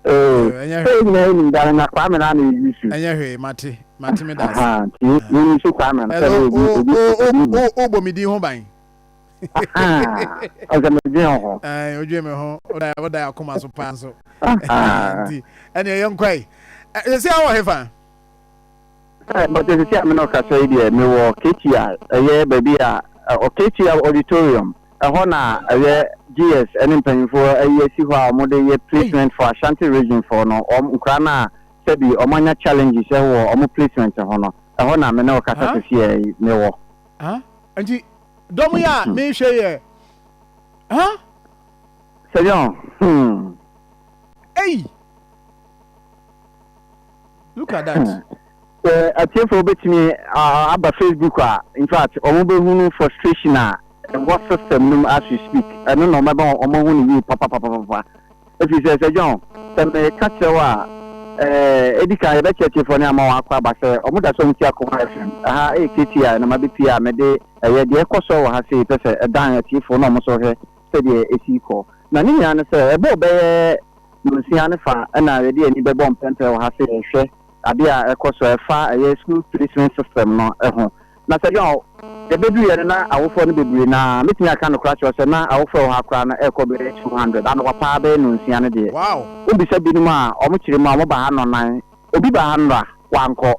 Ɛnyɛ Sɛ nyinaa yɛnim da no na Kwame na yɛyi su. Ɛnyɛ hwee, mate, mate, me da ase. Nti yɛyi su Kwame no sɛ obi obi obi wobɔ me din ho ban. Ɔsɛ medwen ho. Wodwen me ho, woda akoma so paa nso. Nti ɛneɛ yɛnkɔe sɛsi a wɔ hefa? But sɛsi a me ne ɔkasa yi deɛ, mewɔ KTI, ɛyɛ baabi a KTI auditorium ɛhɔ na ɛyɛ GS ɛne mpanyinfoɔ ayi asi hɔ a wɔde yɛ placement for Ashanti Region for no, wɔn nkora no a sɛbi wɔn anya challenges ɛwɔ wɔn placement ho no, ɛhɔ na me ne ɔkasa sɛsi a yi mewɔ. Nti dɔm yi a mehwɛ yɛ ha? Sɛdeɛ. Hey, look at that. Sɛ atiefoɔ bɛtumi aba Facebook a, in fact, wɔn bɛhunu frustration a ɛwɔ system no mu as we speak. Ɛno na wɔbɛba wɔn ahu no yie papapapapa, ɛfiri sɛ, Sir John, sɛ meka kyerɛ wo a, ɛdi kan yɛbɛkyerɛ atiefoɔ ne ama wɔn akɔ aba sɛ ɔmo da so ɔmo ti Akoma FM ɛha, ɛyɛ KTI na mabɛpie a mede ɛyɛ deɛ ɛkɔ so wɔ ha sei pɛ sɛ ɛdan atiefoɔ na ɔmo so hwɛ sɛdeɛ ɛsi kɔ. Na ne nyinaa no, sɛ ɛbɔ bɛyɛ 6:30 ɛna yɛde ani bɛbɔ mpɛmpɛ wɔ ha sɛ yɛhwɛ adeɛ a ɛkɔ so ɛfa ɛyɛ school placement system no ɛho. Na sɛ yɛn yɛbɛdu yɛ no na awofoɔ no bebree na mɛtumi aka no koraa kyerɛ sɛ na awofoɔ wɔ ha koraa no ɛkɔ bɛyɛ 200 anɔpa paa bɛyɛ 6:00 no deɛ. Wobisa binom a ɔmo kyerɛ mu a, ɔmo ba ha nɔnan, obi ba ha nnora wankɔ.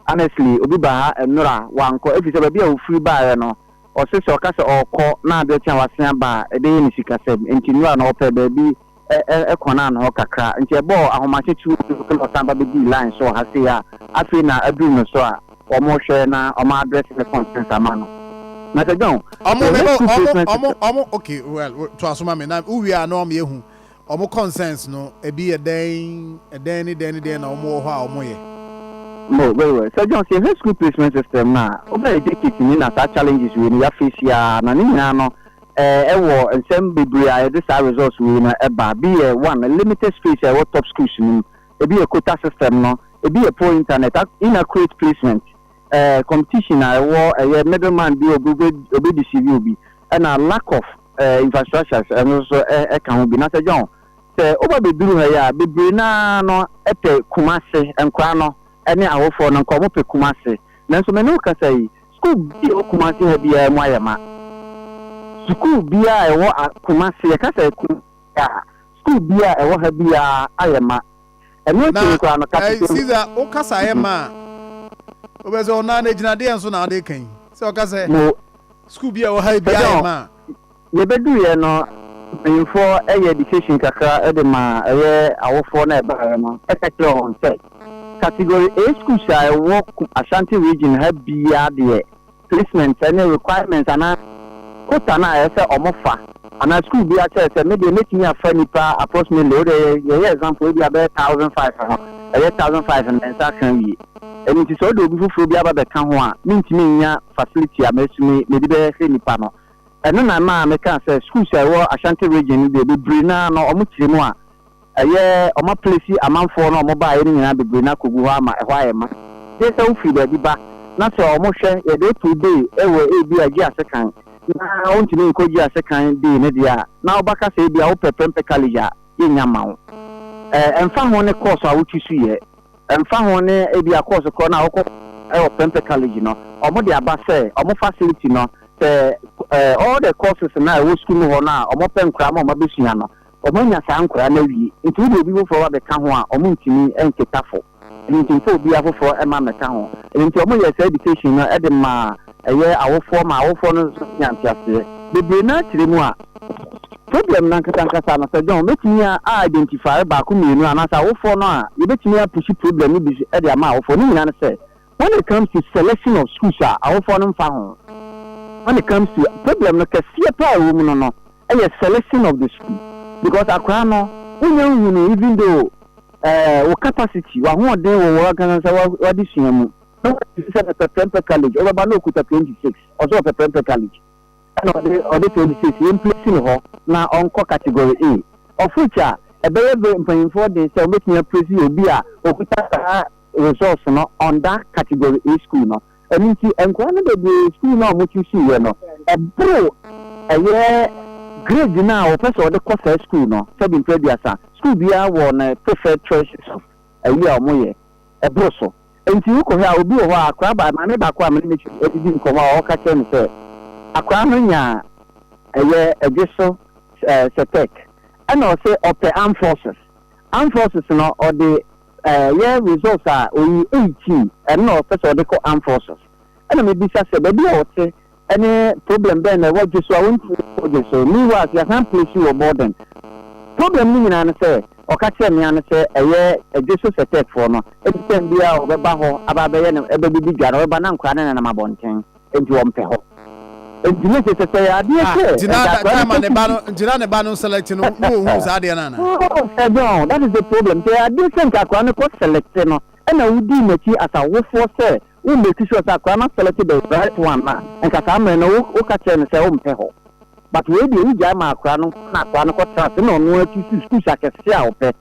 Honestly, obi ba ha nnora wankɔ, ɛfiri sɛ baabi a ofiri baeɛ no, ɔse sɛ ɔka sɛ ɔrekɔ na adeɛ kye a wasen aba a, ɛbɛyɛ ne sikasɛm. Nti nnora no ɔpɛ baabi ɛkɔ na hɔ kakra. Nti ɛbɔɔ ahomakye 2 na ɔsan ba bɛdii line so wɔ ha sei a afei na aduru no so a wɔn na wɔn address ne concerns ama no. Na sɛ John, ɔmo mɛbɛ ɔmo okay, well, to asoma mi na wowie a na ɔmo ehu ɔmo concerns no ebi yɛ dɛn, ɛdɛn ne dɛn ne dɛn na ɔmo wɔ hɔ a ɔmo yɛ. No, very well. Sɛ John, sɛ yɛhwɛ school placement system na wobɛyɛ decade ni na saa challenges wei no yɛaface a, na ne nyinaa no ɛwɔ nsɛm bebree a yɛde saa results wei no ɛba. Bi yɛ one, limited space a ɛwɔ top schools no mu, ebi yɛ quota system no, ebi yɛ poor internet, inaccurate placement, competition a ɛwɔ ɛyɛ middleman bi, obi obi deceive obi, ɛna lack of infrastructures, ɛno nso ɛka ho bi. Na sɛ John, sɛ woba bɛduru ha yi a, bebree naa no ɛpɛ Kumase. Nkora no ɛne awofoɔ no nka ɔmo pɛ Kumase, nanso mɛ ne wo kasa yi, school bi a ɛwɔ Kumase ha biara mu ayɛ ma. School biara a ɛwɔ Kumase, yɛka sɛ Kumase a, school biara a ɛwɔ ha biara ayɛ ma. Ɛno akyi no koraa no, category Caesar, wo kasa yɛ ma a, wobɛ sɛ ɔnaa no gyina deɛ nso na ade kan sɛ ɔka sɛ mo school bi a ɛwɔ ha bi ayɛ ma a. Yɛbɛduiɛ no, mpanyinfoɔ ɛyɛ education kakra ɛde ma ɛyɛ awofoɔ no ɛbaeɛ no, ɛka kyerɛ wɔn sɛ category A schools a ɛwɔ Ashanti Region ha biara deɛ, placement ɛne requirements anaa quota no a ɛyɛ sɛ ɔmo fa anaa school bi akyerɛ sɛ me deɛ mɛtumi afa nipa approximately, o deɛ yɛyɛ example, ebi abɛyɛ 1,500 no, ɛyɛ 1,500 no nsa aka wie. Ɛno nti sɛ ɔde obi foforɔ bi aba bɛka ho a, mentumi nya facility a mɛsumi mede bɛhwɛ nipa no. Ɛno na maa meka sɛ schools a ɛwɔ Ashanti Region no deɛ, bebree naa no ɔmo kyerɛ mu a ɛyɛ ɔmo aplace amanfoɔ no a ɔmo baeɛ no nyinaa bebree na akɔgu hɔ ama ɛhɔ ayɛ ma. Gye sɛ wofiri baabi ba na sɛ ɔmo hwɛ yɛde otu day ɛwɔ ebi a gye ase kan na wontumi nkɔ gye ase kan day ne deɛ a, na wobaka sɛ ebi a wopɛ Prempeh College a, yɛnya ma wo. Ɛmfa ho ne course a wotwi so yɛ, ɛmfa ho ne ebi a course korɔ no a wokɔ ɛwɔ Prempeh College no, ɔmo de aba sɛ ɔmo facility no sɛ all the courses na ɛwɔ school mu hɔ no a ɔmo pɛ nkora ma ɔmo abɛsua no, ɔmo anya saa nkora no awie. Nti wode obi foforɔ ba bɛka ho a, ɔmo ntumi nketa fo. Ɛno nti mfa obi afoforɔ ɛma mmɛka ho. Ɛno nti ɔmo yɛ saa education no ɛde ma ɛyɛ awofoɔ ma awofoɔ no nso nya nteaseɛ bebree. Naa kyerɛ mu a, problem no ankasa ankasa no, sɛ John, mɛtumi a identify baako mmienu anaasɛ awofoɔ no a yɛbɛtumi apush problem no bi ɛde ama awofoɔ no nyinaa no sɛ when it comes to selection of schools a, awofoɔ no mfa ho. When it comes to problem no kɛseɛ paa a ɛwɔ mu no ɛyɛ selection of the school, because akwaraa no wonya nhu no, even though wo capacity, w'ahoɔden wɔ wɔ ankasa sɛ wade sua mu na wɔte sɛ mepɛ Prempeh College, wobɛba na okuta 26, ɔsɛ ɔpɛ Prempeh College, ɛna ɔde 26 yɛn place no hɔ na ɔnkɔ category A, of which a ɛbɛyɛ very mpanyinfoɔ den sɛ wɔbɛtumi aplace obi a okuta saa resource no on that category A school no. Ɛno nti nkwadaa no bebree, school no a wɔn ti si yɛ no, ɛboro ɛyɛ grade no a wɔpɛ sɛ wɔde kɔ saa school no. Sɛbi mpɛ aduasa, school School biara wɔ ne preferred choices of ayi a wɔyɛ. Ɛboro so. Enti wokɔhwɛ a, obi wɔ hɔ a, akwadaa ba, maame baako a me ne no adidi nkɔmmɔ a ɔka kyerɛ me sɛ akwadaa no nya ɛyɛ ɛgye so sɛtɛk, ɛna ɔse ɔpɛ armed forces. Armed forces no ɔde ɛyɛ results a oyi 18, ɛno na ɔpɛ sɛ ɔde kɔ armed forces. Ɛna mebisa sɛ baabi a ɔte ɛne problem bɛn na ɛwɔ Dweso a wɔntumi nkɔ Dweso. Meanwhile, yɛasan place wɔ boarding. Problem no nyinaa ne sɛ ɔka kyerɛ mmea no sɛ ɛyɛ Dweso sɛtɛkfoɔ no anytime biara a ɔbɛba hɔ aba abɛyɛ no ɛbɛdidi dwa no, ɔbɛba na nkwadaa no nenam abɔnten, enti wɔmpɛ hɔ. Enti ne sɛ sɛ yɛ adeɛ Ah, sɛ nti na nka da akwadaa time no a ne ba kɔ no, nti na ne ba no select no, na ohuu saa adeɛ no anaa? Oh, Sir John, that is the problem. Sɛ yɛ adeɛ sɛ nka akwadaa no kɔ select no, ɛna wodii n'akyi as awofoɔ sɛ wo make sure sɛ akwadaa no select the right one a, nka saa mmerɛ no woka kyerɛ no sɛ wompɛ hɔ. But wei deɛ, wogyae ma akwadaa no na akwadaa no kɔtena ase na ɔno akyi si schools akɛseɛ a ɔpɛ.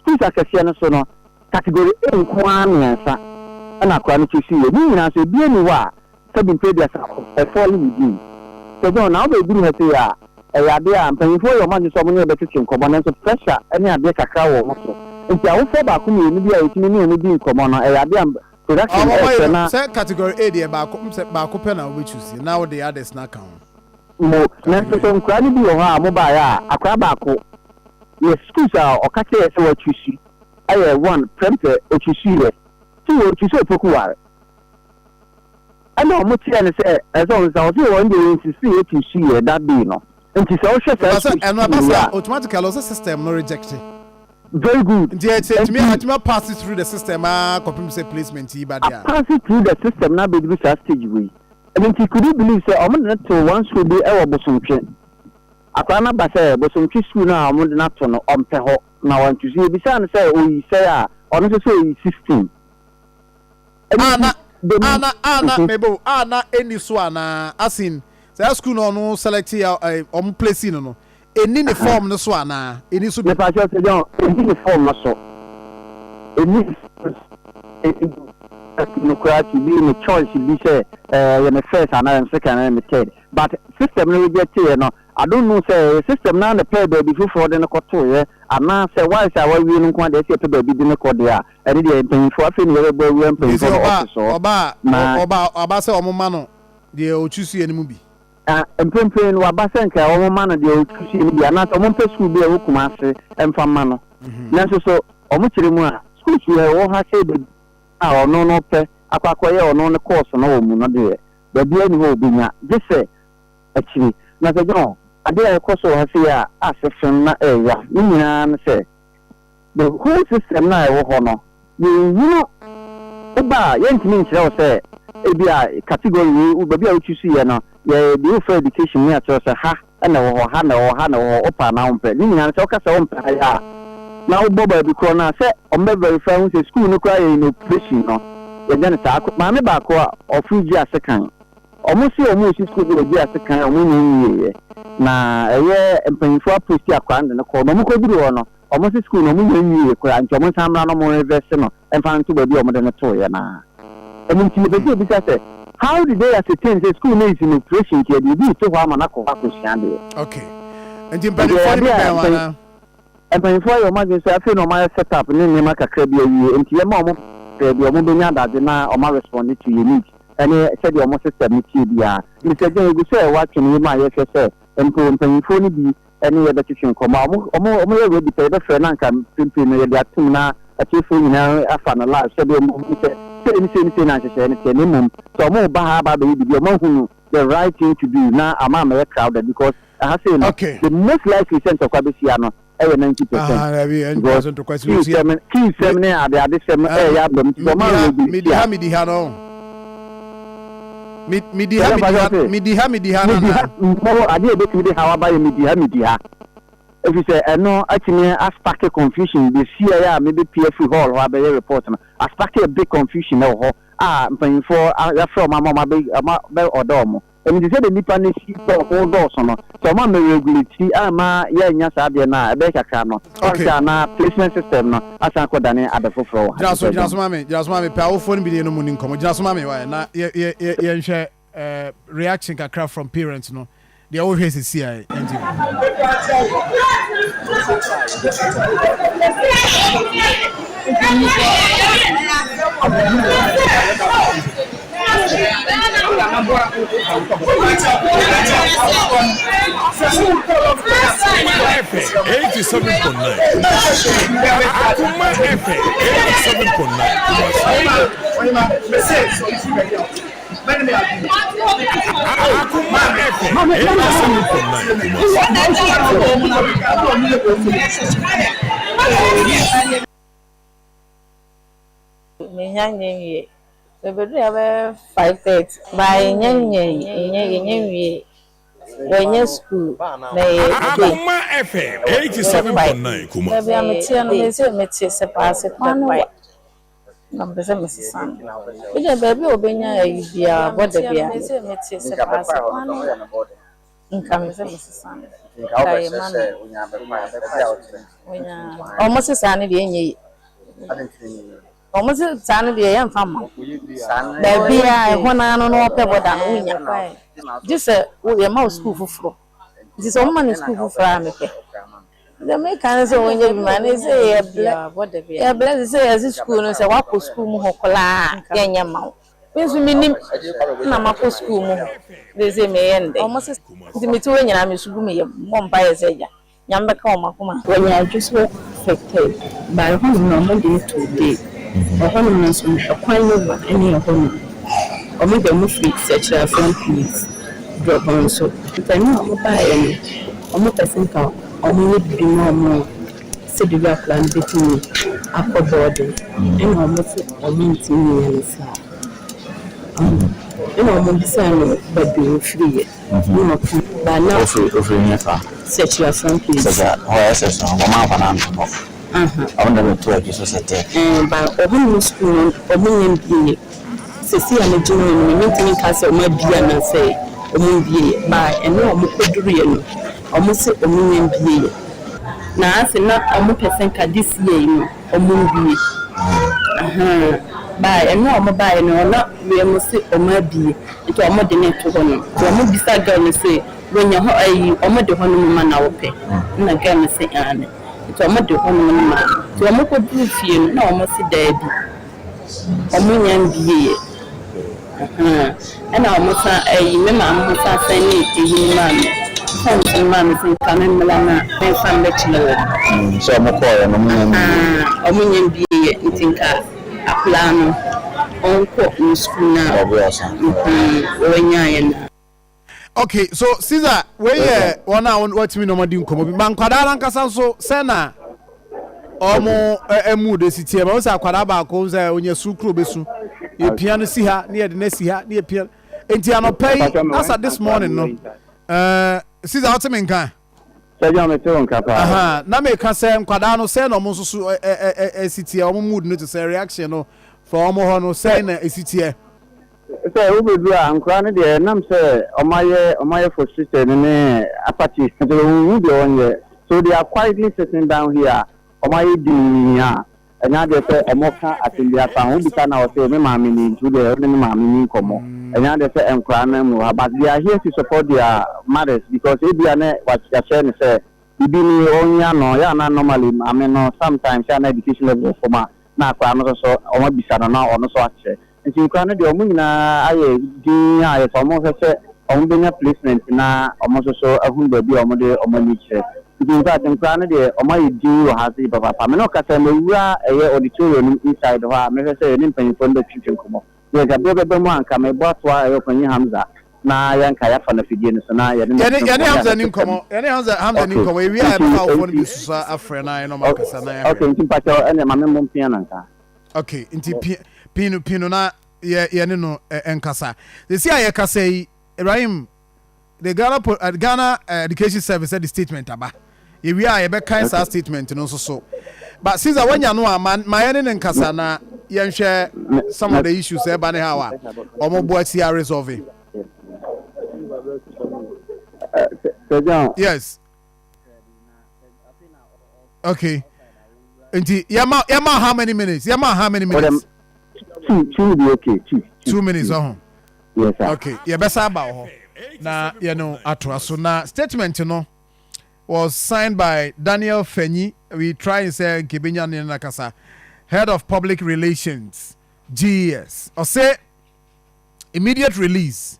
Schools akɛseɛ no so no, category A nko ara mmiɛnsa ɛna akwadaa no kyɛ si yɛ. Ne nyinaa nso, ebi ani hɔ a sɛbi mpɛ 30 ɛfall within. Sɛ John, na wobɛduru ha sei a, ɛyɛ adeɛ a mpanyinfoɔ yɛ ɔmo adwene sɛ ɔmo ne yɛbɛtwetwe nkɔmmɔ, nanso pressure ne adeɛ kakra wɔ ɔmo so. Nti awofoɔ baako mmienu bi a yɛtumi ne ɔmo di nkɔmmɔ no, ɛyɛ adeɛ a production Ɔmo ɛɛhwɛ yɛ no na sɛ category A deɛ, baako sɛ baako pɛ na wobɛchoose na wode others no aka ho. Mo nanso Category sɛ nkwadaa no bi wɔ hɔ a mo baeɛ a, akwadaa baako yɛ schools a ɔka kyerɛ sɛ wɔachoose ɛyɛ one, Prempeh ɔchoose yɛ, two ɔchoose Opoku Ware, ɛna ɔmo kyerɛ no sɛ ɛsɛ ɔmo sɛ ɔsɛ wɔn deɛ nsisi yɛ choose yɛ that day no. Nti sɛ wohwɛ saa Ɛba sɛ schools ɛno ɛba yi sɛ a, automatically ɔsɛ system no reject. Very good. Nti ɛsɛ ɛtumi Nti atumi pass through the system aa kɔpem sɛ placement yi ba deɛ a. Apass through the system na abɛduru saa stage wei. Ɛno nti could you believe sɛ ɔmo de no to one school bi ɛwɔ Bosomtwe? Akwadaa no aba sɛ Bosomtwe school no a ɔmo de no ato no, ɔmpɛ hɔ na wantu so. Yɛbisaa no sɛ oyi sɛe a, ɔno nso sɛ oyi 16. Ɛno nti Ana the ana mebo ana ɛni so anaa, asin saa school no ɔno select yɛ ɔmo place no ɛni ne form no so anaa ɛni so bi? Mepa kyerɛ sɛ John, ɛni ne form no so, ɛni no koraa to be ne choice bi sɛ yɛ me first anaa yɛ me second anaa yɛ me third, but system no reject yɛ no. I don't know sɛ system no na pɛɛ baabi foforɔ de no kɔtoeɛ anaasɛ wise a wawie no nko a deɛ ɛsɛ yɛpɛ baabi de no kɔ deɛ a, ɛne deɛ mpanyinfoɔ afei ne yɛbɛbɔ awura Nti mpanyinfoɔ no ɔba office hɔ. Ɔba Na ɔba ɔba sɛ ɔmo ma no deɛ ɔchoose yɛ no mu bi. Ah, mprempren no waba sɛ nka wɔn ma no deɛ ɔchoose no bi anaasɛ wɔn mpɛ sukuu bi a ɛwɔ Kumase mfa ma no. Nanso so wɔn kyerɛ mu a, schools yɛ ɛwɔ ha sɛ baabi a ɔno no pɛ akɔ akɔyɛ ɔno ne course no wɔ mu no deɛ, baabi ani hɔ a obenya gye sɛ akyiri. Na sɛ John, adeɛ a ɛkɔ so wɔ ha sei a ase fem na ɛɛya ne nyinaa ne sɛ the whole system no a ɛwɔ hɔ no, yɛnhunu. Woba a, yɛntumi nkyerɛ wo sɛ ebi a category wei, baabi a wotwi so yɛ no, yɛ deɛ wofa education mu akyerɛ wo sɛ ha na ɛwɔ hɔ, ha na ɛwɔ hɔ, ha na ɛwɔ hɔ, wopɛ anaa wompɛ. Ne nyinaa no, sɛ woka sɛ wompɛ ha yɛ a, na wobɔ baabi korɔ no a sɛ ɔmbɛ verify hu sɛ school no koraa yɛ in operation no, yɛnyɛ no saa. Maame baako a ɔfiri gye ase kan, ɔmo se ɔmo si school bi wɔ gye ase kan a ɔmo nyɛ nwieɛ, na ɛyɛ mpanyinfoɔ apost akwadaa no de no kɔ, na ɔmo kɔduru hɔ no, ɔmo se school no ɔmo nyɛ nwie koraa, nti ɔmo nsan mmra na ɔmo reverse no ɛmfa nto baabi a ɔmo de no tooyɛ. Naa ɛno nti mepɛ sɛ ebisa sɛ how did they ascertain sɛ school no is in operation, nti yɛde obi to hɔ ama no akɔ hɔ akɔsua adeɛ? Okay, nti mpanimfoɔ no bi bɛn wɔn anaa? Mpanyinfoɔ ayɛ ɔmo adwene sɛ afei na ɔmo ayɛ set up ne nneɛma kakra bi awie, nti yɛma ɔmo baabi a ɔmo bɛnya adagye na ɔmo arespond to yɛ need ɛne sɛdeɛ ɔmo system no tie biara. Mr John, egu sɛ ɛwɔ atwene yi mu a yɛhwɛ sɛ mpo mpanyinfoɔ no bi ɛne yɛbɛtwetwe nkɔmmɔ a ɔmo yɛ ready sɛ yɛbɛfrɛ na nka mprempren no yɛde atom na atiefoɔ nyinaa afa no live sɛdeɛ ɔmo hu sɛ sei ne sei ne sei na nhyehyɛeɛ no teɛ. Na mmom sɛ ɔmo ba ha aba abɛyɛ biribi, ɔmo ahunu the right thing to do na ama amɛyɛ crowded, because ɛha sei no, the most likely sɛ ntɔkwa bɛhyia no ɛyɛ 90%. Ah, dabi, ɛn because so ntɔkwa si kii sɛm kii sɛm ne ade ade sɛm ɛyɛ aba mu, nti sɛ ɔmo midi aregu ha midi ha no midi ha Sɛ midi ha yɛmfa sɛ midi ha midi ha midi ha nana. Mmɔ adeɛ a ebɛtumi de haw aba yɛ midi ha midi ha, efi sɛ ɛno atumi aspark confusion de si ɛyɛ a mebɛpie afiri hall hɔ abɛyɛ report no, aspark a big confusion ɛwɔ hɔ a mpanyinfoɔ yɛafrɛ ɔmo ama ɔmo abɛ ɔmo abɛ ɔdɔ ɔmo. Ɛno nti sɛ de nipa no si dɔɔso dɔɔso no, sɛ ɔmo ama regulate ama yɛanya saa adeɛ no a, ɛbɛyɛ kakra no ɔnhwɛ a placement system no asan akɔdane ade foforɔ wɔ ha. Gyina so, gyina so ma me, gyina so ma me pɛ awofoɔ no bi ne no mu ni nkɔmmɔ. Gyina so ma me wae na yɛnhwɛ reaction kakra from parents no. Deɛ wohwɛ sisi a nti. FM 87.9 Kumasi. Akuma FM 87.9 Kumasi. Akuma FM 87.9 Kumasi. Menya nyɛ nwie. Mebɛduru ha bɛyɛ 5:30 but yɛnnya nyɛ yɛnnya yɛnnya nwie. Yɛnyɛ school na ɛyɛ day. Akuma FM 87.9 Kumasi. Baabi a meteɛ no mese mete Sɛpaase kwan no wa na mepɛ sɛ mesesa no. Me deɛ baabi a ɔbɛnya ayi biara bɔda biara mese mete Sɛpaase kwan no wa nka mepɛ sɛ mesesa no. Nka yɛ ma me. Ɔmo se saa no deɛ ɛnyɛ yie. Wɔn se saa no deɛ yɛmfa mma wo. Baabiara ɛhɔ no ara no na wɔpɛ bɔda no wonnya. Gye sɛ wo yɛma wo sukuu foforɔ. Nti sɛ wɔma no sukuu foforɔ a mepɛ. Deɛ meka ne sɛ wɔnyɛ bi ma no sɛ yɛbrɛ yɛbrɛ te sɛ yɛse sukuu no sɛ woakɔ sukuu mu hɔ koraa a yɛnyɛ mma wo. Me nso mennim na makɔ sukuu mu hɔ seesei meyɛ no dɛn. Nti mete hɔ nyinaa mesu gu me yam mebɔ mpaeɛ sɛ Agya Nyame bɛka wɔn akoma. Wɔyɛ adwo so fɛtɛɛ but ɛhɔnom no ɔmo de to day ɛhɔnom no nso no ɛkwan no wa ɛne ɛhɔnom ɔmo de ɔmo firi Sɛkyerɛ Afram police drop nso nti ɛno a ɔmo baeɛ no ɔmo pɛ sɛ nka ɔmo yɛ biribi ma ɔmo a sɛdeɛ bi akwadaa no bɛtumi akɔ boarding ɛna ɔmo se ɔmo ntumi nyɛ no saa ɛna ɔmo bisaa no baabi a ɔfiriiɛ. Ofiri ofiri hefa? Sɛkyerɛ hɔ ɛsɛ so wɔn amfa no anto hɔ. Wɔn de bɛto adwo so sɛ tɛ. Ɛɛ ba ɔhɔ nom sukuu no ɔmo nyɛ mbie yɛ. Sɛsei a megyina hɔ yi no mentumi nka sɛ ɔmo abie anaasɛ ɔmo mbie yɛ ba ɛno a ɔmo kɔ duru yɛ no ɔmo se ɔmo nyɛ mbie yɛ. Na ase na ɔmo pɛ sɛ nka this year yi no ɔmo mbie ahaa ba ɛno a ɔmo baeɛ no na wei ɔmo se ɔmo abie. Nti ɔmo de no to hɔ nom. Nti ɔmo bisa girl no se wanya hɔ ayi ɔmo de hɔ nom ma na wopɛ? Nna girl no se aane. Nti ɔmo de hɔ nom no maa no. Nti ɔmo kɔ duruu fie no na ɔmo se daabi ɔmo nnya mbieɛ. Ahaa ɛna ɔmo san ayi me maame mo san sɛnee eyi no maa me forms no maa me se nka me mmra na me nfa mbɛkyerɛ wɔn. Sɛ ɔmo kɔɔɛ no ɔmo nnya mbieɛ. Ahaa ɔmo nnya mbieɛ nti nka. Akwadaa no ɔnkɔ ne sukuu no a ɔnyaeɛ no a. Okay, so Caesar, wei yɛ wɔn a wɔatumi na wɔadi nkɔmmɔ bi. Ma nkwadaa no ankasa nso sɛ na wɔn mood esi teɛ. Ma wɔn sɛ akwadaa baako sɛ onye su kuro bɛsu. Yɛpia no si ha ne yɛde no asi ha ne yɛpia. Nti anɔpa yi, asa this morning no, uh, Caesar, wote me nka? Sɛdeɛ mete wo nka paa. Ahaa, na meka sɛ nkwadaa no sɛn na wɔn nso so ɛsi teɛ, wɔn mood no te sɛ reaction no from wɔn hɔ no sɛn na ɛsi teɛ. Sɛ wobɛduru a nkwadaa no deɛ ɛnam sɛ wɔayɛ wɔayɛ frustrated ne apathy nti wɔnhu deɛ wɔnyɛ so they are quietly sitting down here a wɔayɛ dinn a Ɛnyɛ adeɛ sɛ wɔka asɛm bi afa ho, wobisa no a ɔse me maame ni nti wodeɛ wone me maame nni nkɔmmɔ. Ɛnyɛ adeɛ sɛ nkwadaa no mmu ha but they are here to support their mothers because ebia na yɛakyerɛ no sɛ biribi ni ɔnnya no, yɛ a na normally maame no sometimes yɛ a na education level wɔ fam a na akwadaa no nso so wɔabisa no na ɔno nso akyerɛ. Nti nkura no deɛ wɔn nyinaa ayɛ dinn a ayɛ sɛ wɔhwɛ sɛ wɔbɛnya placement na wɔn nso so ahunu baabi a wɔde wɔn ani kyerɛ. Nti in fact nkura no deɛ wɔayɛ dinn wɔ ha sei papaapa. Me ne wo kasa yi mawura ɛyɛ auditorium no mu inside hɔ a mehwɛ sɛ yɛne mpanyinfoɔ no bɛtwetwe nkɔmmɔ. Yes, berɛ bɛba mu a anka mebɔ atoa ɛyɛ Ɔpanyin Hamza na yɛanka yɛafa no afidie no so na yɛne no Yɛne atwetwe yɛne nkɔmmɔ ne Hamza ni ahwɛ system nkɔmmɔ. Yɛne Hamza Hamza ni Okay, nkɔmmɔ. Ewie a nti yɛbɛfa awofoɔ no bi nti nso afrɛ na yɛne wɔn akasa na okay yɛahwɛ. nti mpakyɛw ɛneɛ ma memmɔ mpia no anka. Okay, nti pi pin no pin no na yɛ yɛne no nkasa. Sisi a yɛkasa yi, Ibrahim, the Ghana po Ghana Education Service de statement aba. Yɛwie a yɛbɛkan saa statement no nso so. But Caesar wanya no a ma ma yɛne no nkasa na yɛnhwɛ some of the issues ɛba ne how a wɔn bo asi a resolve. Yes. Okay. Nti yɛma yɛma how many minutes? Yɛma how many minutes? Two, two will be okay. Two. 2 minutes ɔho. Yes sir. Okay, yɛbɛsa aba wɔ hɔ. Na yɛne atoa so. Na statement no was signed by Daniel Fenyi. We try sɛ nkebenya ne nakasa, head of public relations, GES. Ɔsɛ immediate release,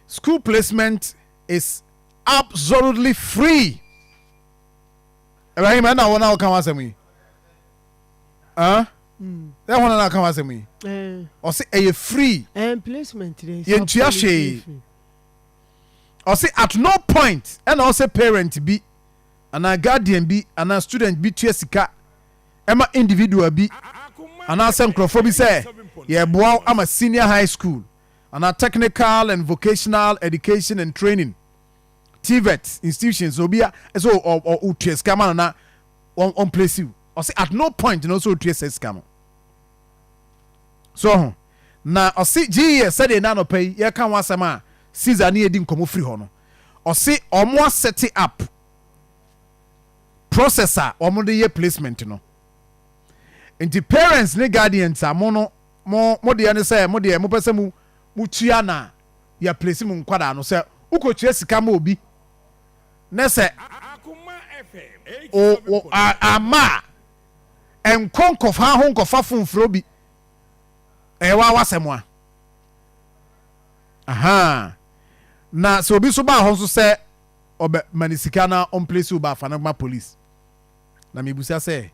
school placement is absolutely free. Ibrahim, ɛna wɔn a wɔka wɔn asɛm yi, ah, ɛ wɔn a wɔka wɔn asɛm yi, ɔsɛ ɛyɛ free. Placement. Yɛntua hwee. Ɔsɛ at no point ɛna ɔsɛ parent bi anaa guardian bi anaa student bi tua sika ɛma individual bi anaasɛ nkurɔfoɔ bi sɛ yɛboa ama senior high school anaa technical and vocational education and training, TVET institutions, obi a ɛsɛ ɔ ɔtua sika ma no na wɔn place you. Ɔsɛ at no point na ɔsɛ ɔtua sɛ sika no so ho. Na ɔse GES, sɛdeɛ na anɔpa yi yɛka ho asɛm a Caesar ne yɛdi nkɔmmɔ firi hɔ no, ɔse ɔmo aset up process a ɔmo de yɛ placement no. Nti parents ne guardians a mo no mo deɛ ne sɛ mo deɛ mopɛ sɛ mo tua na yɛ place mo nkwadaa no, sɛ wokɔtua sika ma obi ne sɛ o ama a nkɔ nkɔfa ho nkɔfa fomforo bi, ɛyɛ wa wasɛm a aha. Na sɛ obi nso baa hɔ nso sɛ ɔbɛ ma ne sika na ɔmplace wo ba, afa no ma police. Na mebusa sɛ